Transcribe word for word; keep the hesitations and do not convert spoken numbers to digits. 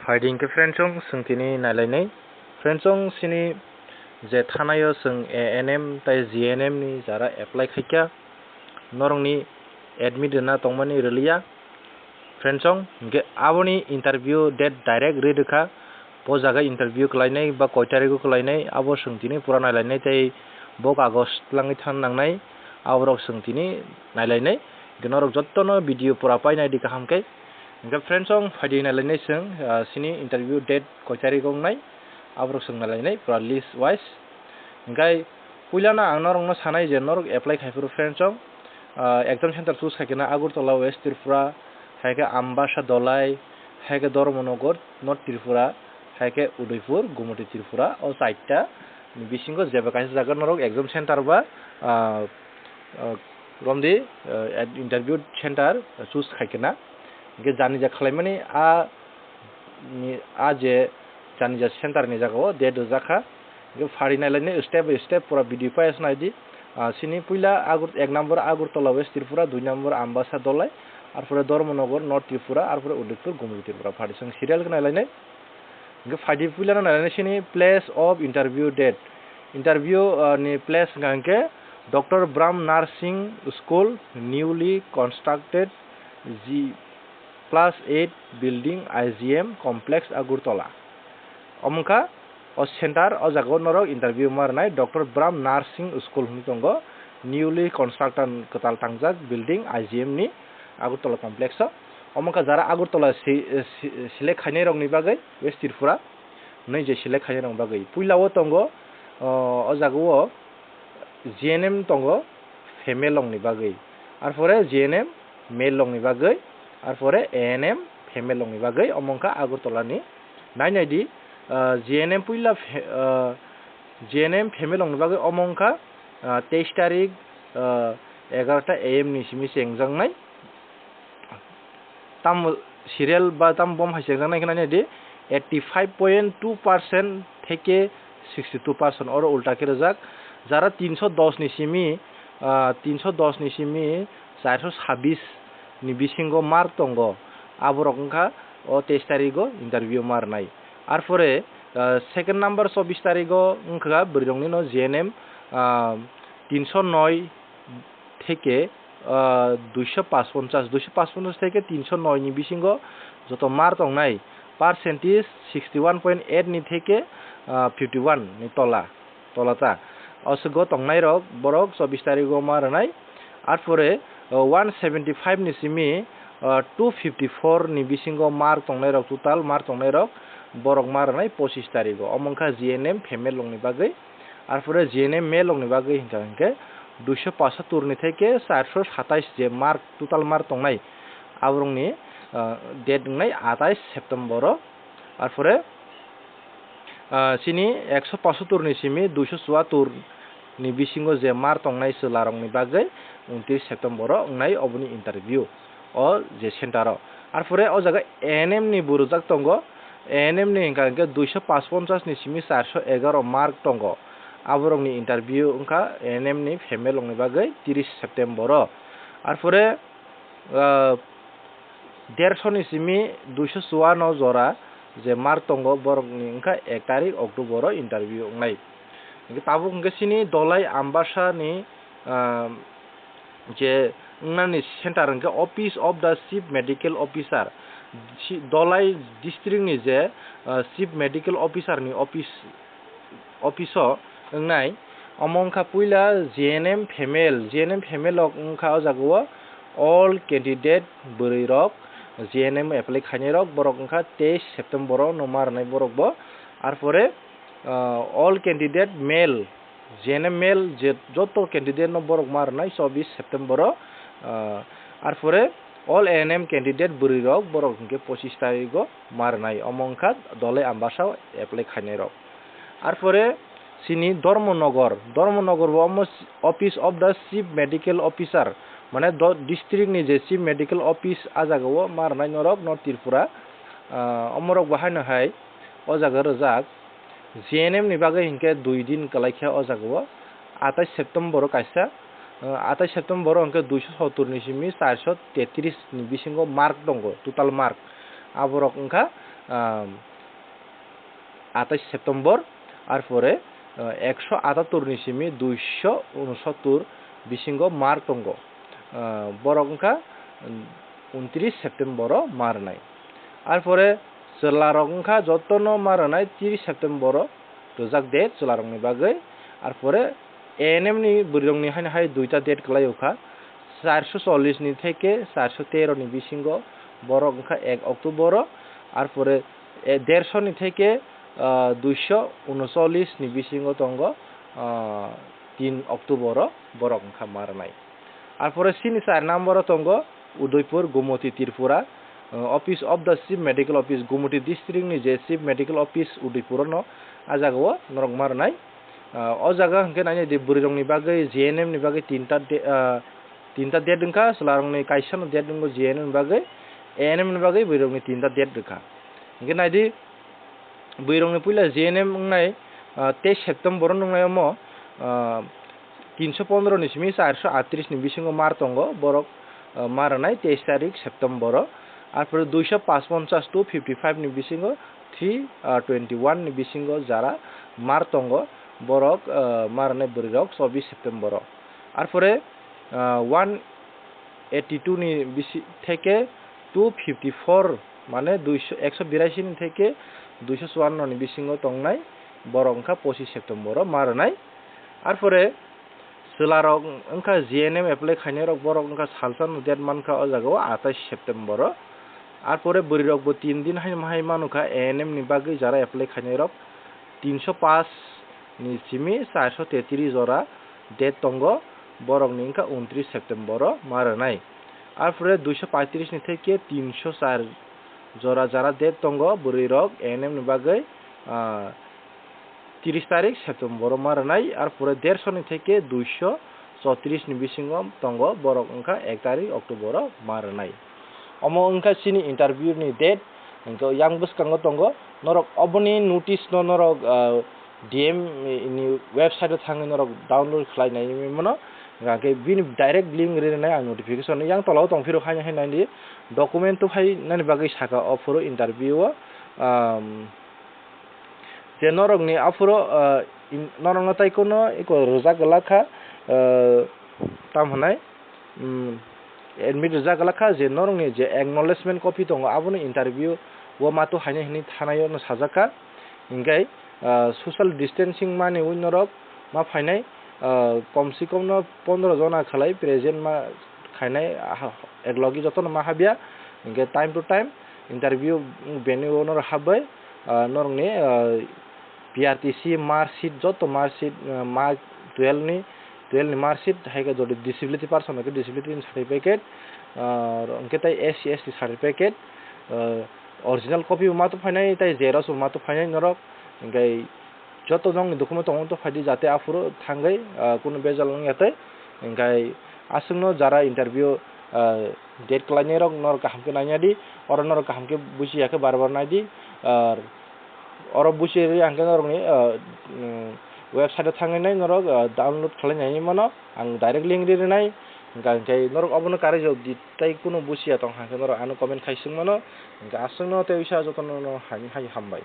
Phaidi hwnkhe friendsong chwng tini nailainai. Friendsong chini je thanaio chwng A N M tei G N M ni jara apply khaikha, norokni admit rwna tongmani rwliya. Friendsong hwnkhe aboni interview date direct ri rwkha. O jaga interview kwlainai ba koi tarigo kwlainai, abo chwng tini pura nailainai tei bo kagoz twlangwi thang nangnai, aborok chwng tini nailainai. Hwnkhe norok jottono video pura painai di kaham khe. Hwnkhe friendsong phaidi nailainai chwng, ah, chini interview date koi tarigo wngnai, aborok chwng nailainai pura list wise. Hwnkhe puilano ang norokno sanai je norok apply khaiphuru friendsong, ah, exam center choose khaikhe na Agartala West Tripura, hai khe Ambasa Dhalai, hai khe Dharmanagar North Tripura, hai khe Udaipur Gumati Tripura, o chaita ni bisingo jeba kaisa jaga norok exam center ba, ah, ah, romdi, ah, interview center choose khaikhe na. Hwnkhe janija khwlaimani a ni, a je janija center ni jaga o date rwjak kha. Hwnkhe phaidi nailainai step by step pura video paiyas naidi. Ah, chini puila Agar-, ek number Agartala West Tripura, dui number Ambasa Dhalai, arpore Dharmanagar North Tripura, arpore Udaipur Gumati Tripura. Phaidi chwng serial khe nailainai. Hwnkhe phaidi puilano nailainai chini place of interview date. Interview, ah, ni place hwnkha hwnkhe Doctor Bram Nursing School, newly constructed G plus eight building, I G M complex, Agartala. Omo wngkha o center, o jaga o norok interview ma rwnai Doctor Bram Nursing School hwnwi tongo, newly constructed, kwtal tangjak building, I G M ni Agartala complex o. Omo wngkha jara Agartala si-, si-, select khainai rokni bagwi West Tripura hwnwi je select khainai rokni bagwi. Puila o tongo, o, o jaga o G N M tongo female rokni bagwi, arpore G N M male rokni bagwi, arpore A N M female rokni bagwi, omo wngkha Agartala ni. Nai nai di, ah, G N M puila fe-, ah, G N M female rokni bagwi omo wngkha, ah, teis tarik, ah, egarota A M ni simi chengjaknai. Tamo serial ba tamo bom hai chengjaknai khe nai di, eighty five point two percent theke sixty two percent, oro ulta khe rwjak. Jara tinso dos ni simi, ah, tinso dos ni simi charso sabis ni bisingo mark tongo, aborok wngkha o teis tarigo interview ma rwnai. Arpore, ah, second number chobis tarigo wngkha bwrwirokni no G N M, ah, tinso noi theke, ah, duiso pachponchas, duiso pachponchas theke tinso noi ni bisingo joto mark tongnai, percentage sixty one point eight ni theke, ah, fifty one ni tola, tola ta. O swgo tongnai rok borok chobis tarigo ma rwnai. Arpore, ah, one seventy five ni simi, ah, two fifty four ni bisingo mark tongnai rok, total mark tongnai rok borok ma rwnai pochis tarigo. Omo wngkha G N M female rokni bagwi. Arpore G N M male rokni bagwi hwnkha hwnkhe duiso pachsattor ni theke charso satais je mark, total mark tongnai, aborokni, ah, date wngnai atais September o. Arpore, ah, chini ekso pachsattor ni simi duiso chuattor ni bisingo je mark tongnai chwla rokni bagwi untris September o wngnai oboni interview o je center o. Arpore o jaga A N M ni bo rwjak tongo, A N M ni hwnkha hwnkhe duiso pachponchas ni simi charso egaro mark tongo. Aborokni interview wngkha A N M ni female rokni bagwi tris September o. Arpore, ah, derso ni simi duiso chuano jora je mark tongo, borokni wngkha ek tarik October o interview wngnai. Hwnkhe tabuk hwnkhe chini Dhalai Ambasa ni, ah, je wngnani center hwnkhe Office of the Chief Medical Officer, si-, Dhalai district ni je, ah, Chief Medical Officer ni office, office o wngnai. Omo wngkha puila G N M female, G N M female rok wngkha o jaga o all candidate bwrwi rok, G N M apply khainai rok, borok wngkha teis September o no ma rwnai borok bo. Arpore, ah, all candidate male, G N M male je joto candidate no borok ma rwnai chobis September o, ah, arpore all A N M candidate bwrwi rok borok hwnkhe pochis tarigo ma rwnai, omo wngkha Dhalai Ambasa o apply khainai rok. Arpore chini Dharmanagar, Dharmanagar bo omo Office of the Chief Medical Officer, mane do-, district ni je Chief Medical Office a jaga o ma rwnai norok North Tripura, ah, omorok bo haino hai o jaga rwjak. G N M ni bagwi hinkhe dui din kwlai khe o jaga o, atais September o kaisa, ah, atais September o hinkhe duiso sottor ni simi charso tetris ni bisingo mark tongo, total mark. Aborok wngkha ah, atais September, arpore, ah, ekso atattor ni simi duiso unsottor bisingo mark tongo. Ah, borok wngkha, um, untris September o ma rwnai. Arpore chwlarok wngkha jotono ma rwnai tris September o rwjak date chwlarokni bagwi. Arpore A N M ni bwrwirokni haino hai duita date kwlai o kha, charso chollish ni theke charso tero ni bisingo borok wngkha ek October o, arpore, eh, derso ni theke, ah, duiso unocholish ni bisingo tongo, ah, tin October o borok wngkha ma rwnai. Arpore chini char number o tongo Udaipur, Gumoti, Tripura, ah, Office of the Chief Medical Office, Gumoti district ni je Chief Medical Office Udaipur o no, ah jaga o norok ma rwnai. Ah, o jaga hwnkhe nainai di bwrwirokni bagwi G N M ni bagwi tinta de-, ah, tinta date wngkha, chwlarokni kaisano date wngo G N M ni bagwi, A N M ni bagwi bwrwirokni tinta date rwkha. Hwnkhe naidi, bwrwirokni puila G N M wngnai, ah, teis September o wngnai omo, ah, tinso pondro ni simi charso aatris ni bisingo mar tongo borok, ah, ma rwnai teis tarik September o. Arpore duiso paanch ponchas, two fifty five ni bisingo three, ah, twenty one ni bisingo jara mar tongo, borok, ah, ma rwnai bwrwirok chobbish September o. Arpore, ah, one eighty two ni bisi theke two fifty four, mane duiso, ekso birashi ni theke duiso chuanno ni bisingo tongnai borok wngkha pochis September o ma rwnai. Arpore chwlarok wngkha G N M apply khainairok, borok wngkha salsa no date mankha o jaga o atais September o. Arpore bwrwirokbo tin din hai, hai manukha A N M ni bagwi jara apply khainairok, tinso paanch ni simi charso tetris jora date tongo, borokni wngkha untris September o ma rwnai. Arpore duiso paitris ni theke tinso char jora jara date tongo bwrwirok A N M ni bagwi, ah, tris tarik September o ma rwnai, arpore derso ni theke duiso chotris ni bisingo tongo, borok wngkha ek tarik October o ma rwnai. Omo wngkha chini interview ni date, hwnkhe yang bwskango tongo, norok oboni notice no norok, ah, D M ni website o thangwi norok download khlai nai mano, hwnkhe bini direct link rinai ang notification yang tola o tongphiro haino hai naidi document to hai nani bagwi saka o phuru interview o, um, je norokni aphuru, ah, in-, norokno tei kuno eko rwjak glak kha, ah, tamo hwnai, um, admit rwjak glak kha je norokni je acknowledgement copy tongo, abono interview o mato haino hinwi thanai ono sajak kha. Hinkhe, ah, social distancing manwi norok ma phainai, ah, kom se kom no pondro jona khlai present ma khainai, ah, eklogi jotono ma habya. Hinkhe time to time interview venue o norok habwi, ah, norokni, ah, P R T C mark sheet, joto mark sheet, ah, mark twelve ni, twelve ni mark sheet, hai khe jodi disability person hwnkhe disability ni certificate, ah, hwnkhe tei S C S T certificate, ah, original copy bo ma to phainai, tei xerox bo ma to phainai norok, hinkhe joto jongni document tongo to phaidi, jate aphuru thangwi, ah, kunu bejal wngya tei. Hinkhe aswkno jara interview, ah, date kwlainairok norok kaham khe naina di, oro norok kaham khe bujiya khe bar bar nai di, ar oro buji rwi ang khe norokni, ah, mm, website o thangwi nai norok, ah, download khlai nai mano, ang direct link ri rwnai, hinkhe norok obono karwi jodi tei kunu bujiya tong kha khe norok ano comment khai swng mano, hinkhe aswkno tei uisa jotono hai hai hambai.